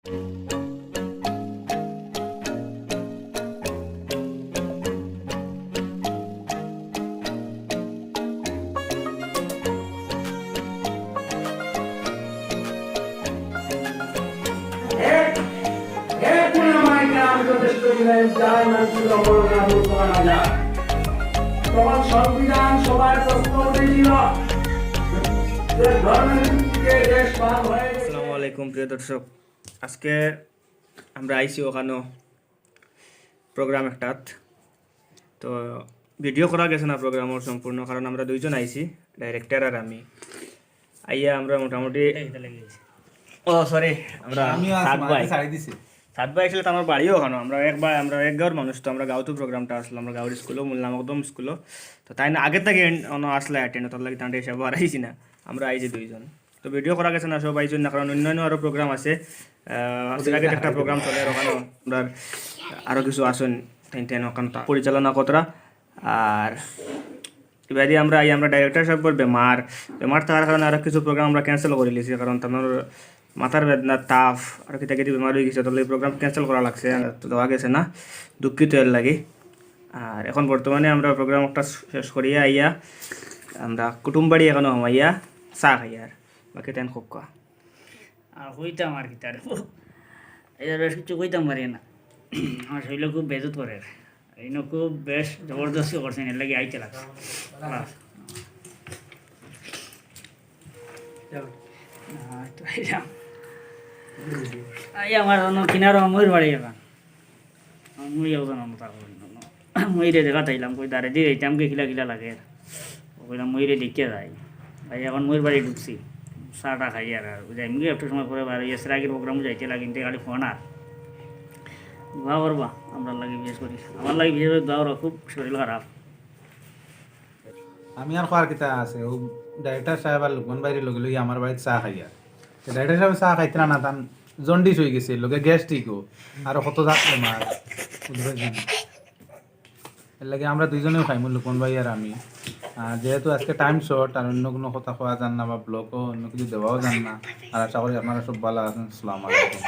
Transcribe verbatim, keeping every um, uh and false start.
এক, এক গুণে আমায় কেন আমি যথেষ্ট দিলাম, যাই মানুষ অপরাধ না করতে পারা যায়। তখন সংবিধান সভায় প্রশ্ন উঠেছিল যে ধর্মের ভিত্তিতে দেশ ভাগ হয়ে গেছে। আসসালামু আলাইকুম প্রিয় দর্শক, আজকে আমরা আইছি ওখানো প্রোগ্রাম একটাত। তো ভিডিও করা গেছে না প্রোগ্রামর সম্পূর্ণ, কারণ আমরা দুইজন আইছি, ডাইরেক্টর আর আমি। আইয়া আমরা মোটামুটি, ও সরি, আমরা আমিও আছি, সাত ভাই। মাঝে ছাড়ি দিছি। সাত ভাই আসলে তো আমার বাড়িও ওখানো, আমরা এক ভাই, আমরা এক গাঁওর মানুষ, তো আমরা গাঁওতো প্রোগ্রামটা আসলো, আমরা গাঁওর স্কুলো, মূল নামকদম স্কুলো। তো তাই না আগে থেকে অনো আসলে অ্যাটেন্ড, তার লাগি তাদের হিসাবে আর আইছি না, আমরা আইছি দুইজন। তো ভিডিও করা গেছে না সব আইছইন না, কারণ অন্যান্য আরও প্রোগ্রাম আছে। আহ, আজকে আগে একটা প্রোগ্রাম চলে, আর ওখানে আমরা আরও কিছু আছইন, টেন টেন ওখানে তা পরিচালনা কতরা। আর এবারে আমরা আই, আমরা ডাইরেক্টর সাহেবর বেমার, বেমার থাকার কারণে আরও কিছু প্রোগ্রাম আমরা ক্যান্সেল করি লিছি, কারণ তার মাথার বেদনা, তাপ, আর কিতা কিতি বেমার হয়ে গেছে, তাহলে এই প্রোগ্রাম ক্যান্সেল করা লাগছে, তো দেওয়া গেছে না, দুঃখিত এর লাগি। আর এখন বর্তমানে আমরা প্রোগ্রাম একটা শেষ করিয়া আইয়া আমরা কুটুম বাড়ি এখানো হামাইয়া চা খাই, আর বাকি তেন খুব কয়া। আর কইতাম আর কিতা রে, এই আর বেশ কিছু কইতাম পারি না। আমার শরীরে খুব বেজত করে, এই খুব বেশ জবরদস্তি করছেন, এর লাগি আইতে লাগছে। বাস। আহ, তো আইলাম। আই আমার অন্য কিনারো ময়ূর বাড়ি এখন। আমি একজন অন্য তার করি না। ময়ূরে দেখা চাইলাম, কই দাঁড়ে দিয়ে যাইতাম কি কিলা কিলা লাগে। ও কইলাম, "ময়ূরে দেখিয়া যাই।" ভাই, এখন ময়ূর বাড়ি ঢুকছি। চাটা খাই আর, আর যাইমু কি একটু সময় পরে বার হইয়া সেরাগির প্রোগ্রামও যাইতে লাগে, কিন্তু খালি ফোন আর। দোয়া করবা, আমরার লাগি বিশেষ করি। আমার লাগি বিশেষ করি দোয়া করবা, খুব শরীর খারাপ। আমি আর কওয়ার কিতা আছে, ও ডাইরেক্টর সাহেব আর লুকমান ভাইরে লগে লইয়া আমার বাড়িত চা খাইয়া। তো ডাইরেক্টর সাহেব চা খাইতরা না, তান জন্ডিস হয়ে গেছে, লগে গ্যাস্ট্রিকও, আর কত জাত বেমার, বুঝতে পারছেন? এর লাগি আমরা দুইজনেও খাইমু, লুকমান ভাই আর আমি। আর যেহেতু আজকে টাইম শর্ট, আর অন্য কোনো কথা কওয়া যার না বা ব্লগও অন্য কিছু দেওয়াও যার না, আর আশা করি আপনারা সব ভালো আছেন। আসসালামু আলাইকুম।